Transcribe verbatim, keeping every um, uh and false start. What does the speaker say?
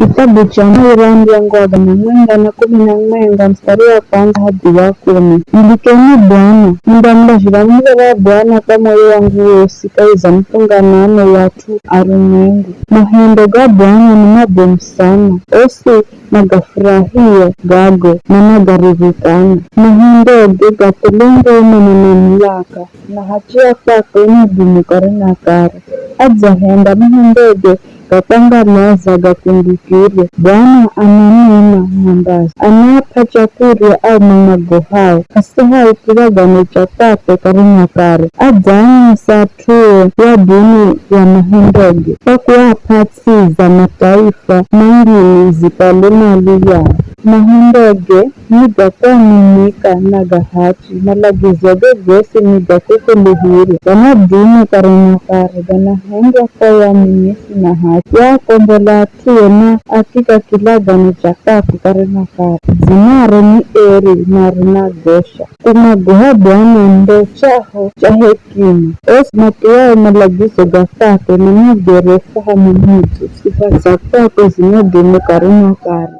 Kitabu cha Maira mlongo wa gana mwenga na kumi na mwenga mstari wa kwanza hadi wa kumi. Mulikeni Bwana, nindamulazhira muv̱era wa Bwana kwa moyo wangu wosi kahi za mufunganano wa at'u arumwengu. Mahendo ga Bwana ni mabomu sana, osi magafurahio gago na magaririkana. Mahendoge gathele nguma na mamulaka, na hachi ya kwakwe ni dimi kare na kare. Adzahenda mahendoge ga kwangalaza gakumbukirwe. Bwana ananena mwambazi, anaap'a chakurya ao mamagohao, asahau kilagane cha kwakwe kare na kare. Adzaanyesa at'ue ya dini ya mahendoge, kwa kuap'a ts'i za mataifa mangine zikale mali yao. Mahendoge ni ga kuaminika na ga hachi, malagizoge gosi ni ga kukuluhirwa, ganadumu kare na kare, ganahendwa kwa uaminifu na hachi. Waakombola at'ue na akika kilagane cha kwakwe kare na kare. Dzinaro ni eri na rinagosha. Kumwagoha Bwana ndo chaho cha hekima. Osi mathuwao malagizo ga kwakwe managere ufahamu mudzo. Sifa za kwakwe zinadumu kare na kare.